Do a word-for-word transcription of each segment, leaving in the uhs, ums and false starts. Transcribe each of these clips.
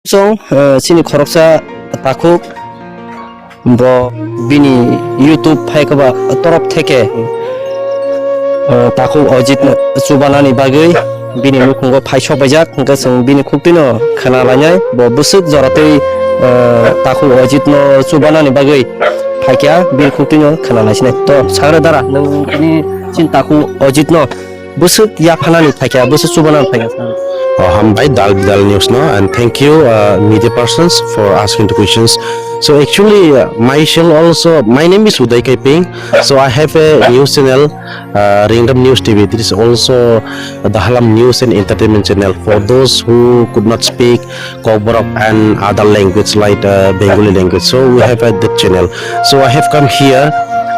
Chong, eh, chini khoroksa takhuk bo bini YouTube phaikaba torof theke, eh, takhuk Ojit no chubanani bagwi bini nukhungo phai sok paijak, hwnkhe chwng bini khuktwino khna lainai, bo bwswk joratwi, eh, takhuk Ojit no chubanani bagwi phaikya, bini khuktwino khna naisinai. To, sagra dara, nwng bini chini takhuk Ojit no bwswk yaphanani phaikha, bwswk chubanani phaikha. Oh, hambai Dal Bidal News no, and thank you, uh, media persons, for asking the questions. So actually, uh, myself also, my name is Uday Kaiping. So I have a news channel, uh, Ringdam News T V. This is also the Halam News and Entertainment Channel for those who could not speak Kokborok and other language like, uh, Bengali language. So we have a, that channel. So I have come here,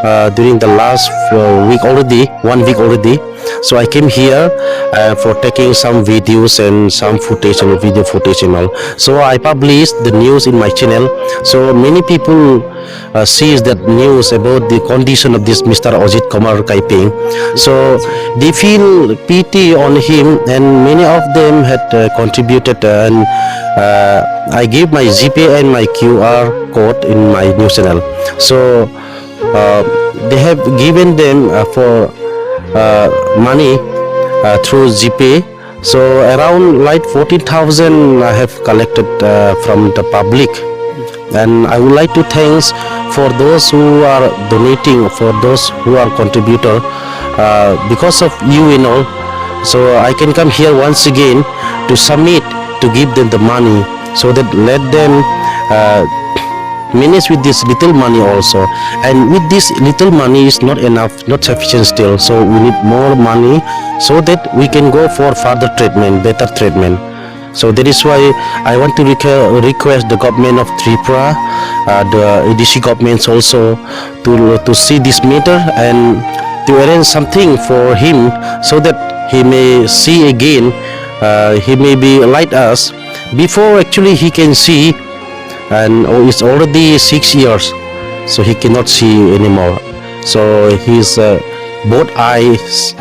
uh, during the last, uh, week already, one week already. So I came here, uh, for taking some videos and some footage and video footage and all. So I published the news in my channel. So many people, uh, sees that news about the condition of this Mister Ojit Kumar Kaiping. So they feel pity on him, and many of them had, uh, contributed, uh, and, uh, I give my G P and my Q R code in my news channel. So uh, they have given them, uh, for, uh, money, uh, through G P. So around like fourteen thousand I have collected, uh, from the public, and I would like to thanks for those who are donating, for those who are contributor, uh, because of you and all. So I can come here once again to submit, to give them the money, so that let them, uh, manage with this little money also. And with this little money is not enough, not sufficient still. So we need more money so that we can go for further treatment, better treatment. So that is why I want to requ- request the government of Tripura, uh, the A D C governments also to, to see this matter and to arrange something for him so that he may see again, uh, he may be like us. Before actually he can see, and, oh, it's already six years, so he cannot see anymore. So his, uh, both eyes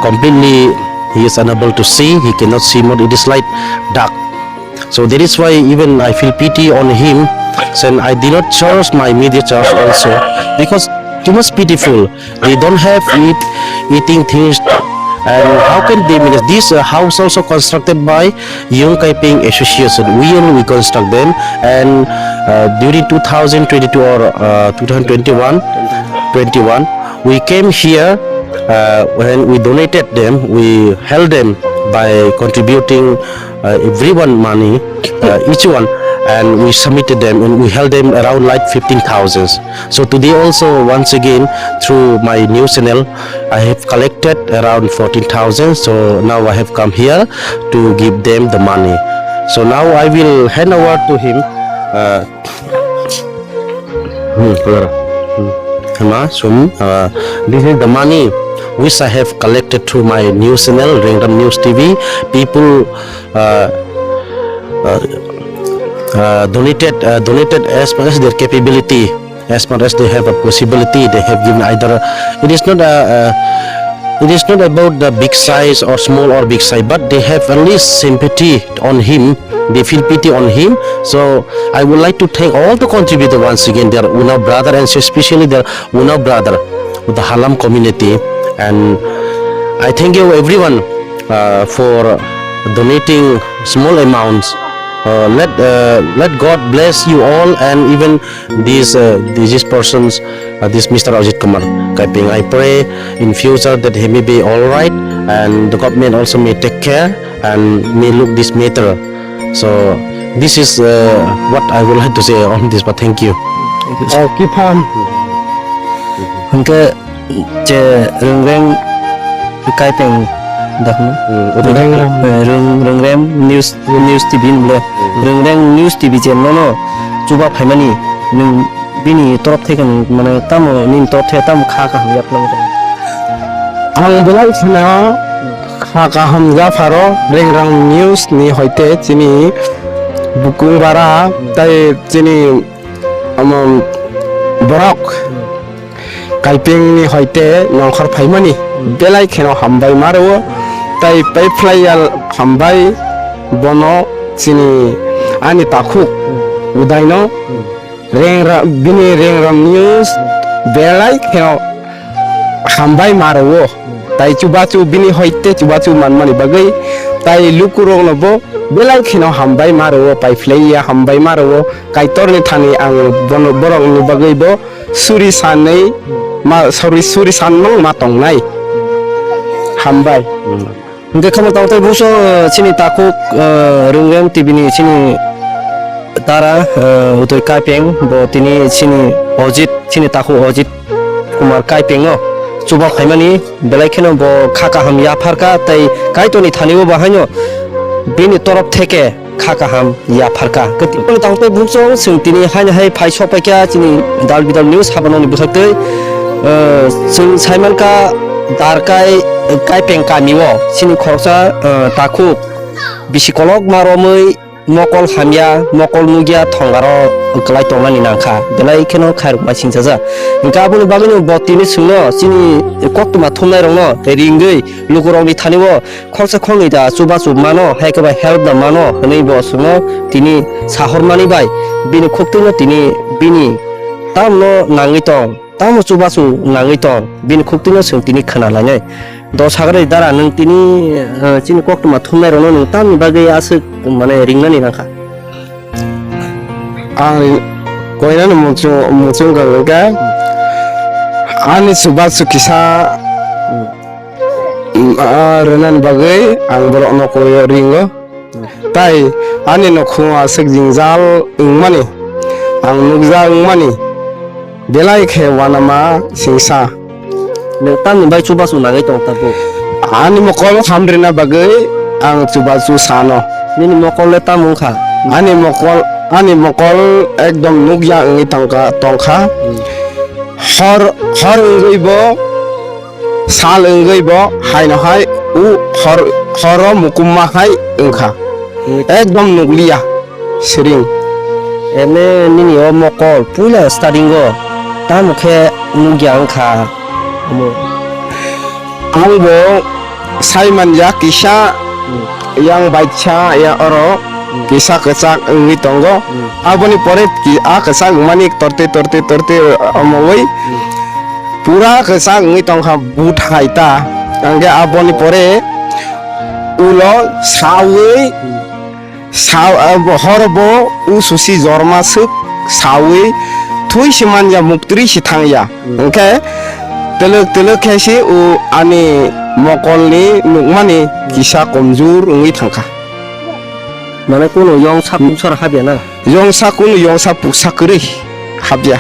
completely, he is unable to see, he cannot see more, it is like dark. So that is why even I feel pity on him, and I did not charge my media charge also, because too much pitiful. They don't have eat, eating things. And how can they manage? This, uh, house also constructed by Young Kaiping Association. We only construct them. And, uh, during two thousand twenty-two or, uh, two thousand twenty-one, twenty-one, we came here, uh, when we donated them, we help them by contributing, uh, everyone money, uh, each one, and we submitted them and we help them around like fifteen thousand. So today also, once again, through my news channel, I have collected around fourteen thousand. So now I have come here to give them the money. So now I will hand over to him. Uh, hmm, hello. Hmm. Hema, sum, uh, this is the money which I have collected through my news channel, Ringdam News T V. People, uh, uh, uh, donated, uh, donated as much as their capability, as much as they have a possibility. They have given either, it is not a, uh, it is not about the big size or small or big size, but they have at least sympathy on him. They feel pity on him. So I would like to thank all the contributor once again, their Unnao brother and especially their Unnao brother, the Halam community. And I thank you everyone, uh, for donating small amounts. Uh, let, uh, let God bless you all, and even these, uh, diseased persons, uh, this Mister Ajit Kumar Kaiping. I pray in future that he may be all right and the government also may take care and may look this matter. So this is, uh, what I would like to say on this, but thank you. Oh, keep on. Hwnkhe je Rwngreng Kaipeng da hwno? Hmm, Rwngreng. Eh, Rwng-, Rwngreng News, News T V ni le. Hmm. Rwngreng News T V channel no chuba phaimani nwng bini torop theke nwng mane tamo nini torop theke tamo kha kaham yaphlagwi tong? Ang belai kheno kha kaham yapharo Rwngreng News ni hoite chini bukung bara tei chini omo borok Kaipeng ni hoite nongkhor phaimani belai kheno hambai ma rwo, tai paiphlai ya hambai bono chini Ani takhuk udaino rengra-, bini rengram news belai kheno hambai ma rwo. Tai chubachu bini hoite chubachu manmani bagwi tai lukurokno bo belai kheno hambai ma rwo, paiphlaiya hambai ma rwo. Kaitorni thani ang bono, borokni bagwi bo suri sanwi ma, suri, suri sanmung ma tongnai. Hambai. Hwnkhe khamo tang tei bungso, eh, chini takhuk, eh, Ringrem T V ni chini dara, eh, Utoi Kaipeng, bo tini chini Ojit, chini takhuk Ojit Kumar Kaipeng no chuba phaimani belai kheno bo kha kaham yapharkha tei Kaitorni thani bo bahaino bini torop theke kha kaham yapharkha. Kwtwini tangtwi bukchung chwng tini haino hai phai sokpaikha chini dal bidal news habanoni bwkhaktwi, eh, chwng saimankha Darkai Kaipeng kamio chini khoroksa, eh, takhuk bisi kolokma romwi mokol hamya, mokol nukya thongaro kwlai tongnani nangkha, belai kheno khairokma singjajak. Hwnkhe aboni bagwino bo tini chwngno chini koktwma thumnairokno ringwi lukurokni thani-o khoroksa khoroknwi da chubachu mano, hai khe ba help da mano hwnwi bo chwngno tini sahormani bai bini khuktwino tini bini tamno nangwi tong, tamo chubachu nangwi tong, bini khuktwino chwng tini khna lainai. Do sagri dara nwng tini, eh, chini koktwma thumnairokno nwng tamni bagwi aswk mane ringnani nangkha? Ang koinani muchung, muchung kha hwnkhe ani chubachu kisa, mm, ah, rwnani bagwi ang borokno koio ringo. Tai ani nokhungo aswk jingjal wngmani, ang nukjak wngmani, belai khe uanama singsa. Nwng tamni bai chubachu nangwi tong tabuk? Ani mokol hamrina bagwi ang chubachu sano. Nini mokol le tamo wngkha? Ani mokol, ani mokol ekdom nukya wngwi tongkha, tongkha. Hmm. Hor, hor wngwi bo, sal wngwi bo, haino hai u hor, horo mukumma hai wngkha. Hmm. Ekdom nukliya. Siring. Ene nini o mokol puila starting o tamo khe nukya wngkha omo? Ang bo sai manya kisa yang baisa ya oro kisa kwchak wngwi tongo. Aboni pore ki-, a kwchak wngmani torte torte torte omo wi pura kwchak wngwi tongkha but hai ta. Hwnkhe aboni pore ulo sawi Sa-, ah, bo-, hor bo u susi jorma swk sawi thwi se manya, muktwi se thangya. Hmm. Hwnkhe twlwk twlwk khe se u ani mokolni nukmani kisa komjur wngwi thangkha. Mane kunu yong sak puksa rok habya na? Yong sak kunu yong sak puksa kwrwi habya.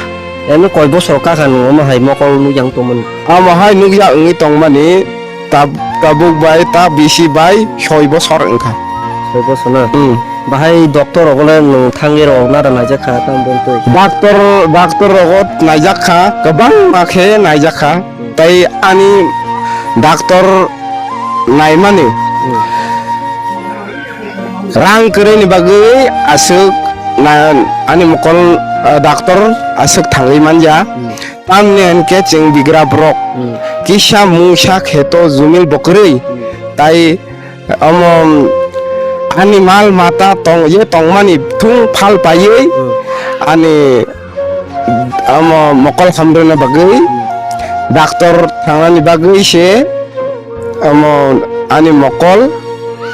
Eno koi bosor kaka nung omo hai mokol nukya wng tongmani? Omo hai nukya wngwi tongmani. Tab-, tabuk bai ta bisi bai soi bosor wngkha. Soi bosor na? Hmm. Bahai doctor rogo le nwng thangwi rok nada naijak kha, tamo bontwi? Doctor, doctor rogo naijak kha, kwbangma khe naijak kha. Hmm. Tai ani doctor naimani Hmm. rang kwrwini bagwi aswk na-, ani mokol, ah, doctor aswk thangwi manja. Hmm. Tamni hinkhe chwng bigra borok. Hmm. Kisa mungsa kheto jumil bo kwrwi. Hmm. Tai omo ani mal mata tong-, ye tongmani thung phal paiwi Hmm. ani omo mokol hamrwna bagwi Hmm. doctor thangnani bagwi se Omo ani mokol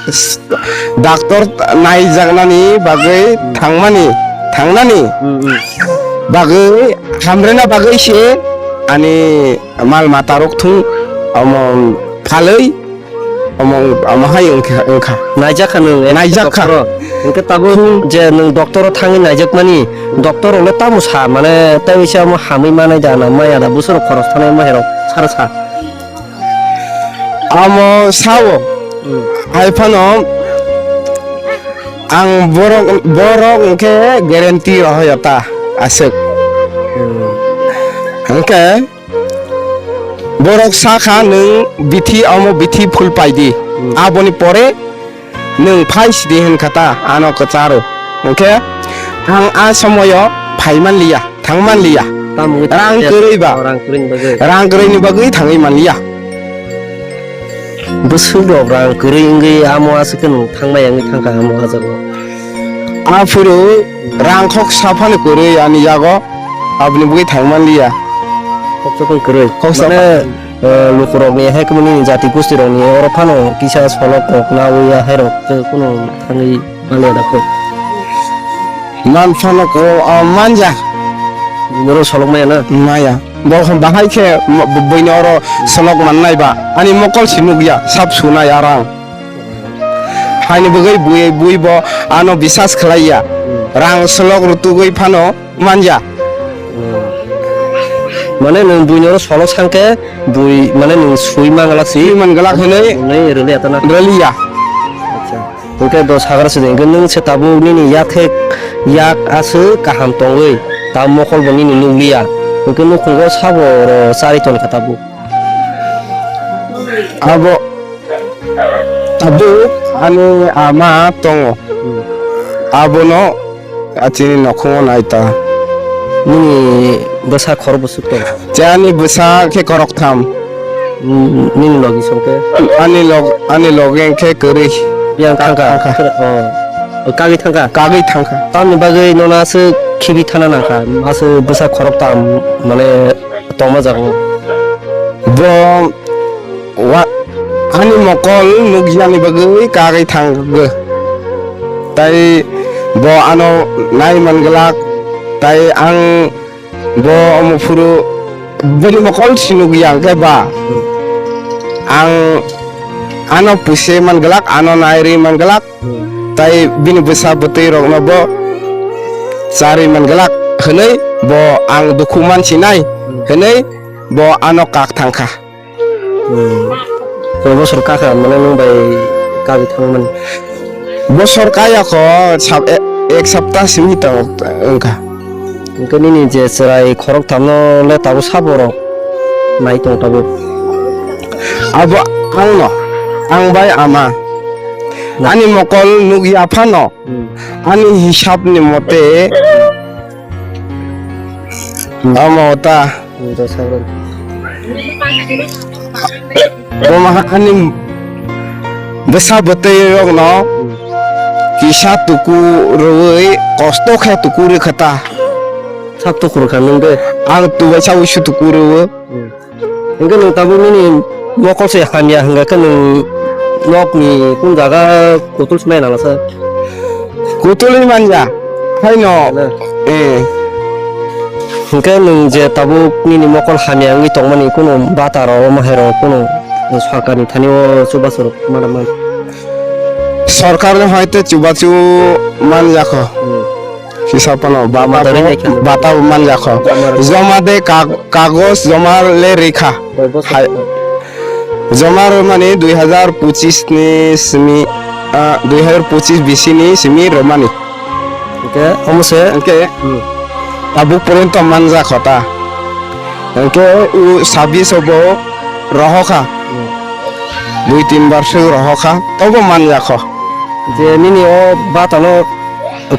s-, doctor naijaknani bagwi Hmm. thangmani, thangnani Hmm, hmm. bagwi hamrwna bagwi se ani mal mata rok thung omo phalwi omo, omo hai wngkha, wngkha. Naijak kha nwng, eh, Naijak kha. Doctor o. Hwnkhe tabuk Thung. Je nwng doctor o thangwi naijakmani, doctor rok le tamo sa, mane tei se omo hamwi manai da na maya da, bwswk rok khoros thanai ma hai rok sara sa. Amo sao. Hmm. Hai phano ang borok, borok hwnkhe guarantee rohoyo ta aswk. Hmm. Hwnkhe borok sakha nwng bithi amo bithi phul paidi. Hmm. Aboni pore nwng phai sidi hwnkha ta ano kwcharo. Hwnkhe ang a somoyo phai manliya. Thang manliya. Tamo wngwi Rang tongkhe kwrwi ba? Rang kwrwini bagwi. Rang kwrwini bagwi thangwi manliya. Bwswk rok rang kwrwi wngwi amo aswk khe nwng thangmaya wngwi thangkha amo ah jaga o. Aphuru rang khoksa phano kwrwi ani yago, aboni bwgwi thangmanliya. Khoksa phano kwrwi. Khoksa mane, pha- eh, lukurokni hai kwbangni jati gostirokni oro phano kisa solok kok nawi ya hairok khe kuno thangwi manliya da kho. Man phano kok, ah, manja. Norok solok maya na? Maya. Bo bahai khe mo-, bo-, buino oro solok mannai ba. Ani mokol si nukya, sap sunai arang. Haini bagwi bui, bui bo ano bisas khlaiya. Hmm. Rang solok rutugwi phano manja. Hmm. Mane nwng buino oro solok sangkhe bui mane nwng sui manglak si. Sui manglak hinwi. Hwnwi rwliya tana. Rwliya. Acha. Hwnkhe dos hagra sidi hwnkhe nwng se tabuk nini yathek yak aswk kaham tongwi ta mokol bo nini nukliya. Hwnkhe nukhungo sabo oro charwi tongkha tabuk. Abo tabuk ani ama tongo. Hmm. Abono achini nokhungo naita. Nini bwsa khorok bwswk tong? Chani bwsa khe khoroktham. Hmm, nini logi songkhe? Ani log, ani logi khe kwrwi. Yang thangkha? Thangkha. Oh. Kagwi thangkha? Kagwi thangkha. Tamni bagwi nono aswk khibi thana nangkha? Aswk bwsa khoroktham mane tongma jago. Bo wa-, ani mokol nukjani bagwi kagwi thangkha. Tai bo ano nai manglak, tai ang bo omo phuru bini mokol si nukya hwnkhe ba ang ano puise manglak, ano nairwi manglak. Tai bini bwsa bwtwi rokno bo charwi manglak hwnwi bo ang dukhu mansinai hwnwi bo ano kak thangkha. Hmm. Koi bosor kakha mane nwng bai kagwi thangmani? Bosor kaya kho sab-, e-, ek sapta simi tong wngkha. Hwnkhe nini je chwrai khoroktham no le tabuk sabo rok nai tong tabuk? Abo angno, ang bai ama. Na- Ani mokol nukya phano, hmm, ani hisab ni mote, hmm, amo ta. Hmm, ta sabran. Bo ma ani bwsa bwtwi rokno, hmm, kisa tuku rwui kosto khe tuku rwkha ta. Sak tuku rwkha nwng de? Ang tubaisa uisu tuku rwo. Hmm. Hwnkhe nwng tabuk nini mokol se hamya hwnkha khe nwng nokni kun jaga kutul se mai nang sa? Kutulwi manya, haino. Na. Eh. Hwnkhe nwng je tabuk nini mokol hamya wngwi tongmani kunu bata rok omo hai rok kunu sorkarni thani o chubachu rok mana man? Sorkarni hoite chubachu manya kho. Hmm. Kisa phano bata bo, bata bo manja kho. Joma de kag-, kagoj joma le rikha. Koi bosor? Hai. Joma rwmani dui hazar pochis ni simi, ah, dui hazar pochis bisi ni simi rwmani. Hwnkhe omo se? Hwnkhe, hmm, tabuk porjonto manja kho ta. Hwnkhe o sabis o bo rohokha. Hmm. Dui tin bar se rohokha. Tobo manja kho. Je nini o bata no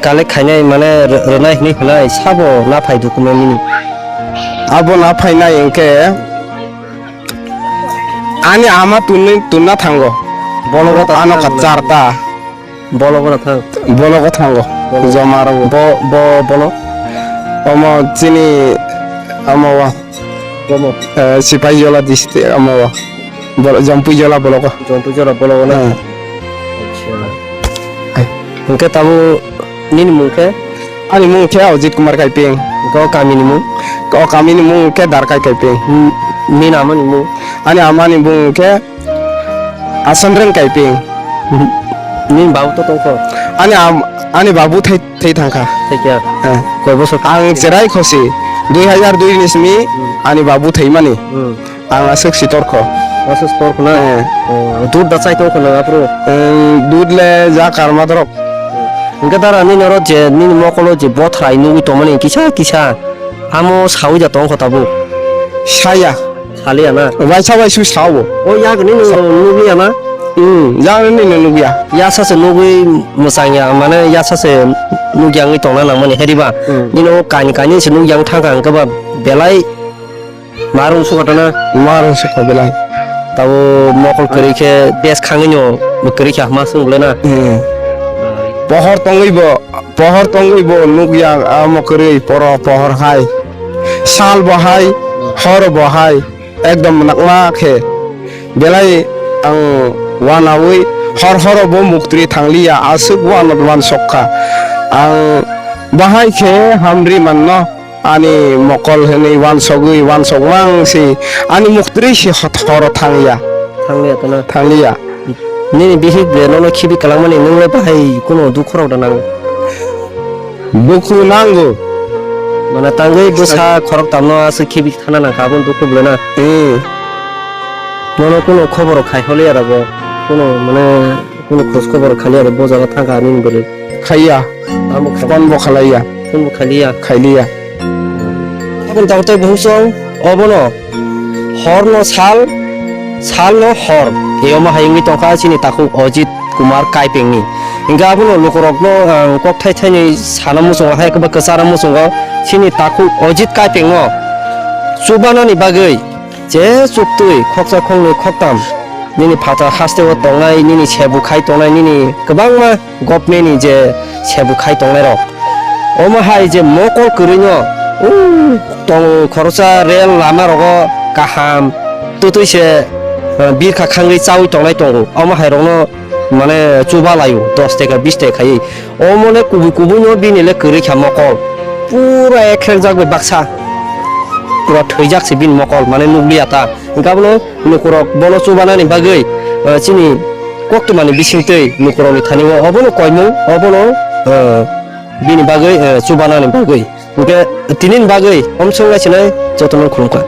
collect khainai mane rw-, rwnai hinwi hwnai sabo na phai document nini? Abo na phainai hwnkhe ani ama tunwi tunna thango. Bologo ta ano thang. Kachar ta. Bologo na thang. Bologo thango. Bologo. Joma rogo. Bo, bo, bolo? Omo chini omo wa. Bomo? Eh, Sipahijola district omo wa. Bolo-, Jampuijola bologo. Jampuijola bologo na? Hmm. Acha. Ai. Hwnkhe tabuk nini mung khe? Ani mung khe Ajit Kumar Kaiping. Hwnkhe o kami ni mung? O kami ni mung khe Darkai Kaiping. Hmm, nini ama ni mung? Ani ama ni mung khe Asonreng Kaiping. Nini babu to tongkho? Ani am-, ani babu thai, thai thangkha. Thai kya? Eh. Koi bosor? Ang cherai khosi. Dui hazar dui ni simi, hmm, ani babu thaimani. Hmm. Ang aswk si torkho. Aswk si torkho na? Eh. Oh, dud da chai tongkho na aphuru? Eh, dud le ja karma dorok. Hwnkhe dara nini oro je nini mokolo je bothrai nugwi tongmani kisa kisa amo sawi da tongkho tabuk? Saya. Saliya na? Waisa waisu sao. O yak nini nugya na? Hmm, yak nini nugya. Yasa se nugwi mwchangya, mane yasa se nugya wngwi tongna nangmani, heriba? Hmm. Nini o kaini kaini se nugya wng thangkha, hwnkhe ba belai marung sukha tana? Marung sukha belai. Tabo mokol kwrwi khe bes khangwi no kwrwi khe hama swng le na? Hmm. Pohor tongwi bo, pohor tongwi bo nukya amo kwrwi poro pohor hai. Sal bo hai, hor bo hai, ekdom nakma khe. Belai ang wanawi hor horo bo muktri thangliya, aswk wan, wansokha. Ang bahai khe hamri manno. Ani mokol hwnwi wansogwi wansokmang se ani muktri se hot-, horo thangya. Thangya tono. Thangya. Nini bihik de nono khibi kalangmani nwngle bahai kuno dukhu rok da nango. Dukhu nango. Mana tangwi bwsa khorok tamno aswk khibi thana nangkha aboni dukhu bwlana. Hmm. Nono kuno khobor khai holiya rabo. Kuno mane Kunu khoj khobor khaliya bo, bo jaga thangkha nini bwrwi. Khaiya. Tamo khaiya. Phone bo khalaiya. Phone bo khaliya. Khailiya. Aboni tabuk tei buhuk song obono horno sal, salno hor. Eyoma hayungwi tongkha chini takhuk Ajit Kumar Kaipengni. Hingkhe abono lukurokno ang kok thai thainwi sana muchungo, hai kwbangma kwchana muchungo chini takhuk Ajit Kaipengno chubanani bagwi. Je chuktwi khoksa khoknwi khoktam nini phatar hasteo tongnai, nini sebu khai tongnai, nini kwbangma government ni je sebu khai tongnai rok. Omo hai je mokol kwrwino, uh, tongo khoroksa rel lama rogo kaham twtwi se, uh, birkha khangwi chawi tongnai tongo. Omo hai rokno mane chuba laio, dos taka, bis taka khaiwi. Omo le kubui kubui no bini le kwrwi kha mokol. Pura ekhrek jak bai baksa. Pura thwijak se bini mokol, mane nukliya ta. Hingkhe abono lukurok bono chubanani bagwi, eh, chini koktwmani bisingtwi lukurokni thani o obono koimung, obono, eh, bini bagwi, eh, chubanani bagwi. Hingkhe tinini bagwi omsong naisinai jotono khulumkha.